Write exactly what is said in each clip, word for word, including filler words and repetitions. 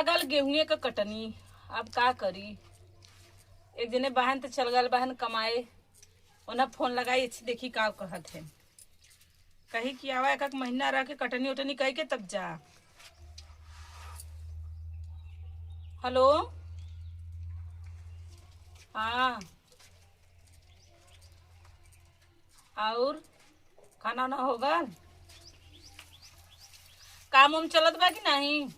लगल गेहुए क कटनी, अब का करी? एक जने बहन त चल गल बहन कमाए, ओना फोन लगाई, अच्छी देखी का कहत है। कही कि आवा एक, एक महीना रह के कटनी उटनी कह के तब जा। हेलो, हाँ, और खाना वाना होगा? काम उम चलत बा कि नहीं?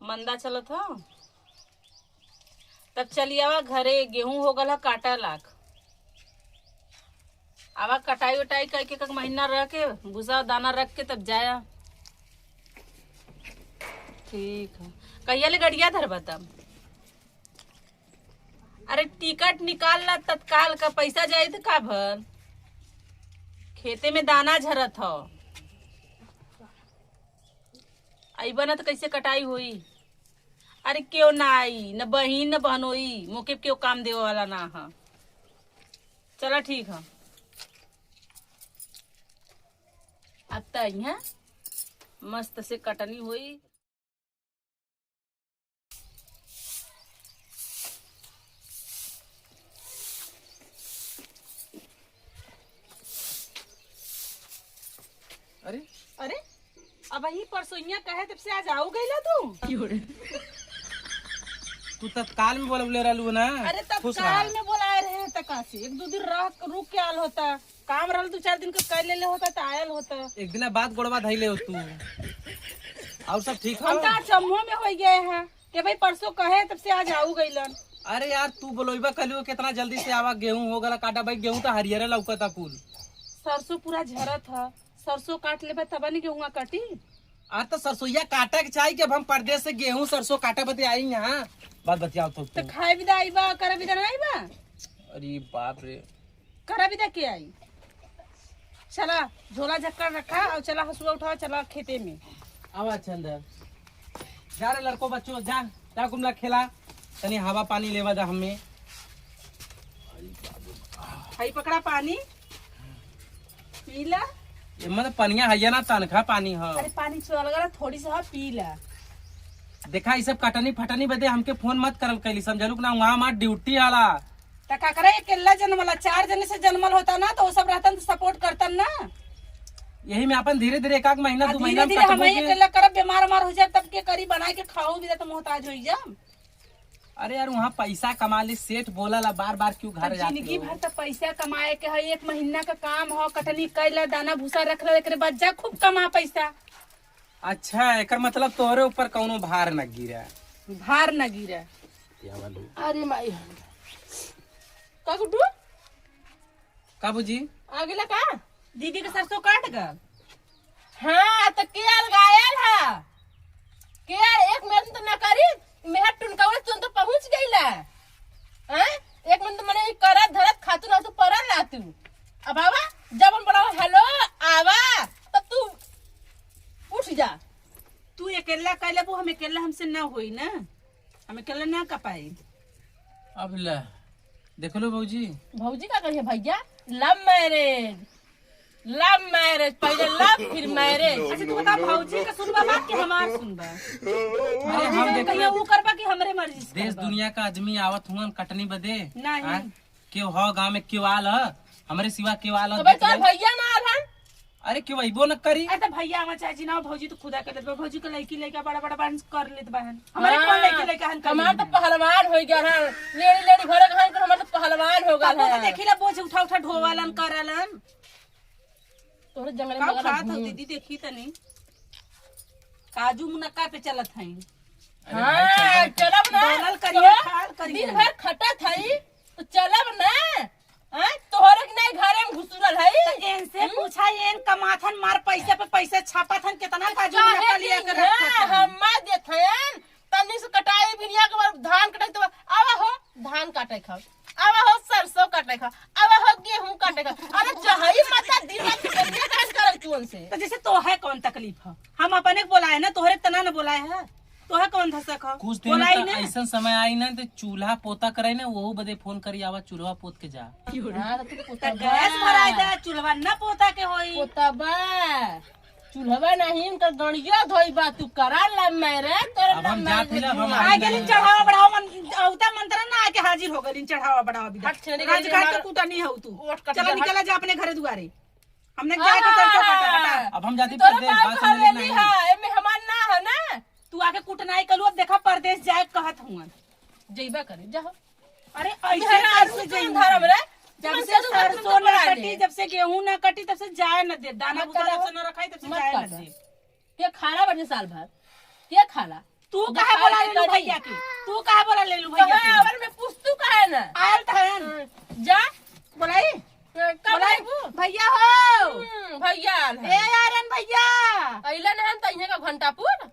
मंदा चलत हो? तब चली आवा घरे, गेहूं हो गल ह काटा लाख। आवा कटाई उटाई करके एक महीना रह के भूसा दाना रख के तब जाया। ठीक है, कहिया ले गड़िया धरबा तब? अरे टिकट निकाल ला तत्काल का, पैसा जाई त का भर? खेते में दाना झरत हो। अइबा ना त कैसे कटाई होई? अरे केव ना आई, न बहिन न बहनोई, मोके केव काम देवे वाला ना ह। चला ठीक ह। अब त अइहें, मस्त से कटनी होई। अरे, अरे, अबही परसोइया कहे तब से आज आऊ गइला तू? तू तत्काल में बोलवले रहलू ना। अरे खुश रहा। तत्काल में बोलाए रहे त का से एक दो दिन रह रुक के आल होता, काम रहल दो चार दिन के कर लेले होता त आयल होता। एक दिन बाद गोड़वा धइले हो तू। और सब ठीक हम हो? तो आज समूह में हो गए हैं कि भाई परसों कहे तब से आज आऊ गइलन। अरे यार तू बोलइबा कहलू कितना जल्दी से आवा, गेहूं हो गला काटा भाई, गेहूं तो हरियरे लौकता कुल। सरसों पूरा झरत ह, सरसों काट लेबे तब न गेहुआ कटी। आ तो सरसोईया काटे के चाही कि अब हम परदेस से गेहूं सरसों काटे बदे आई यहाँ। बात बतियाओ तो तो तू। खाए बिदा आइबा, करे बिदा ना आइबा? अरे बाप रे। करा बिदा के आई। चला, झोला झक्कड़ रखा और चला हसुआ उठावा, चला खेते में। आवा चंदर, जा रे लड़को बच्चों, जा, जा कुमला खेला, तनी हवा पानी लेवा जा हमें। हई पकड़ा पानी, पी ला। ये मतलब पनिया है ना, तनखा पानी ह। अरे पानी चल गला, थोड़ी सा ह, पी ला। देखा, ई सब कटनी फटनी बदे हमके फोन मत करल कैली, समझलू कि ना? वहाँ हमार ड्यूटी आला। त का करे, अकेला जन्मला, चार जने से जन्मल होता ना, तो वो सब रहतन तो सपोर्ट करतन ना। यही में अपन धीरे धीरे एक आध महीना, आ, दो धीरे महीना में धीरे कटबो हम के। अकेला करब, बीमार उमार हो जाए, तब के करी, बनाए के खाओ भी, तो मोहताज हो जाब। अरे यार, वहाँ पैसा कमा ली, सेठ बोला ला बार बार, क्यों घर जाते जिंदगी हो? भर त पैसा कमाए के है, एक महीना का काम हो, कटनी कैला, दाना भूसा रख ला, एकरे बाद जा खूब कमा पैसा। अच्छा, एकर मतलब तोहरे ऊपर कौनो भार न गिरा। भार न गिरा। क्या बात है? अरे माई। का गुड्डू? का बुजी? आ गेला का? दीदी के सरसों काट गल। हाँ, त के अलगायल हा? के आल एक मिनट त न करी, मेहर टुनकौले तुरंत पहुँच गईला। हैं? एक मिनट मने ई करत धरत खातू ना तू परल ला तू। अब आवा, जब हम बोलाओ, "हेलो, आवा," तब तू उठ जा। तू अकेला कर लेबू, हम अकेला हमसे ना होई ना, हम अकेला ना कर पाई। अब ले, देख लो भौजी। भौजी का करिए भैया, लव मैरिज, लव मैरिज, पहले लव फिर मैरिज। अच्छा तू बता, भौजी का सुनबा बात कि हमार सुनबा? अरे हम देख कहिए लो, वो करबा कि हमरे मर्जी से देश करबा? दुनिया का आदमी आवत हुअन कटनी बदे। नहीं। हाँ? केव हो गाँव में, केव आल ह? हमरे सिवा केव आल ह? तो भाई, तोर भैया ना आल हन? अरे, केव अइबो न करी। अरे, तो भैया आवा चाहे जी ना, भौजी तो खुदा कर लेत बा। भौजी के लइकी लइका बड़ा बड़ा बाहन कर लेत बाहन। हमरे हाँ, कौन लइकी लइका हन कर हमार लेत तो बाहन? पहलवान हो गया हन। लेडी लेडी घरे के हन, हमार तो पहलवान हो गया तब तो हन। देखी ला, बोझ उठा उठा ढोवालन करलन। तोहरे जंगल में का लगा खात हो घूम। दीदी, देखी तनी। काजू मुनक्का पे चलत हई। अरे भाई, हाँ, चल, चल। चलब ना। डोलल करिए, तो खाल करिए। दिन भर खटत हई, तो चलब ना। हाँ, तोहरे के नहीं घरे में घुसुरल हई। तो इनसे हम्म? पूछा, ये इन कमाथन मार पैसे पे पैसे छापत हन, कितना काजू काहे मुनक्का लिया के दिन रखत हन? हम मार देत हन, तनी से कटाई भिनिया के बाद धान कटाई तो आवा हो, धान काटे खाओ, आवा हो, सरसों काटे खाओ, आवा हो, गेहूं काटे खाओ। अरे जहई माता दिन रात खेतिया काज करल तू उनसे। तो जैसे तोहे कौन तकलीफ है? हम अपने के बोलाए ना, तोहरे तना न बोलाए है। तोहे कौन धसक है? कुछ दिन बोलाई तक ना। ऐसन समय आई ना तो चूल्हा पोता करे ना, वहू बदे फोन करी, आवा चूल्हा पोत के जा। हाँ, तो तू तो पोता गैस बा। भराए दे, चूल्हा ना पोता के होई। पोता बा। चूल्हवा नहीं, इनकर गड़िया धोई बा, तू करा love marriage, तोरे अब हम love जात marriage ही ना, में हम आ गेलिन चढ़ावा बढ़ावा मन, औता मंत्र ना आके हाजिर हो गेलिन चढ़ावा बढ़ावा बिदा। हट छेड़ी गई राजघाट हमारा के कूटनी हऊ तू। ओट कट चला गया। निकला जा अपने घरे दुआरे। हमने हाँ, क्या के चलते हाँ, काटा, हाँ। हटा। अब हम जाती तोरे परदेश, बाप बात का समझ में हवेली नहीं है, आई। एमे हमार ना है ना। तू आके कुटनाई कलू, अब देखा परदेश जाए कहत हुआ। जइबा करे, जा। अरे ऐसे मेहरारू कैसे तू जइबा? धरम रे, जब मन से से तू घर सरसों तुमको ना बना कटी, ले। जब से गेहूं ना कटी, तब से जाए न दे, दाना मत भूसा करो। जब से न रखाई, तब से मत जाए न करो। दे। के खाला बने साल भर? के खाला? तू काहे बोला लेलू भैया के? तू काहे बोला लेलू भैया के? आवर में पूछ तू काहे ना? आयल त हन। हम्म, जा। बोलाई? कब बोलाई? आइबू? भैया हो। हम्म, भैया आयल है। ए आर्यन भैया। अइलन हन त इहे का घंटापुर।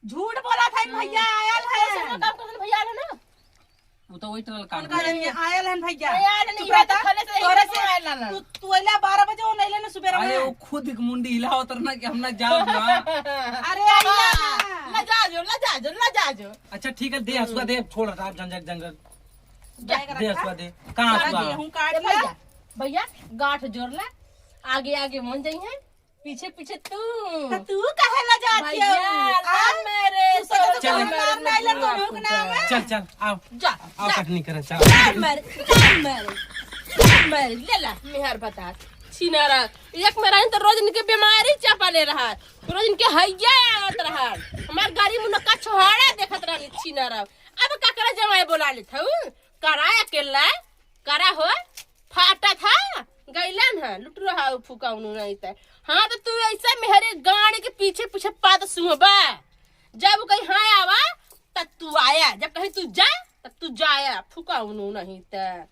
झूठ बोला था, हम्म। भैया आयल है। कैसे वो काम करत भैया आयल है ना? वो तो वही टरल काम उनका करत। नहीं आयल है भैया। भैया आयल नहीं, चुप रह तो। खाने से तोरे से आयल ना। तू, तू अइला बारह बजे, वो नहीं लेना सुबह अरे, में। वो खुद एक मुंडी हिलावत रहा ना कि हम ना जाओ ना। अरे, आइला ना। ला जा जो, ला जा जो, ला जा जो। अच्छा, ठीक है, दे हसुआ दे, छोड़ रहा झंझट जंगल। जा। दे हसुआ दे। कहाँ हसुआ? गेहूं काट ए, ला। भैया, भैया, गांठ जोड़ ला। आगे, आगे मन जाई है। पीछे पीछे तू। तो तू काहे ला जाती भैया, है? आ? लव मैरिज, तू सोचे तो चल। तोहर नाम ना ले, तोहर नाम है। चल, चल, आओ। जा, आओ, जा। कटनी करन, चल। लव मैरिज, लव मैरिज, लव मैरिज, ले ला, मेहर बता। छिनारा, एक में रही तो रोज इनके बीमारी चपले रहा, रोज इनके हैया आवत रहा। हमार गाड़ी मुनक्का छोहाड़ा देखत रहनी छिनारा। अब काकरा जमाई बोला लेत हऊ, कराया के ला। करा हो, फाटा था, गइलन है, लुटुरा हा, फूका उनु नहीं त। हाँ, तो तू ऐसे मेहरे गाड़ी के पीछे पीछे पाद सुहबा। जब कहीं हाँ आवा, तब तू आया, जब कहीं तू जा, तब तू जाया, फूका उनु नहीं त।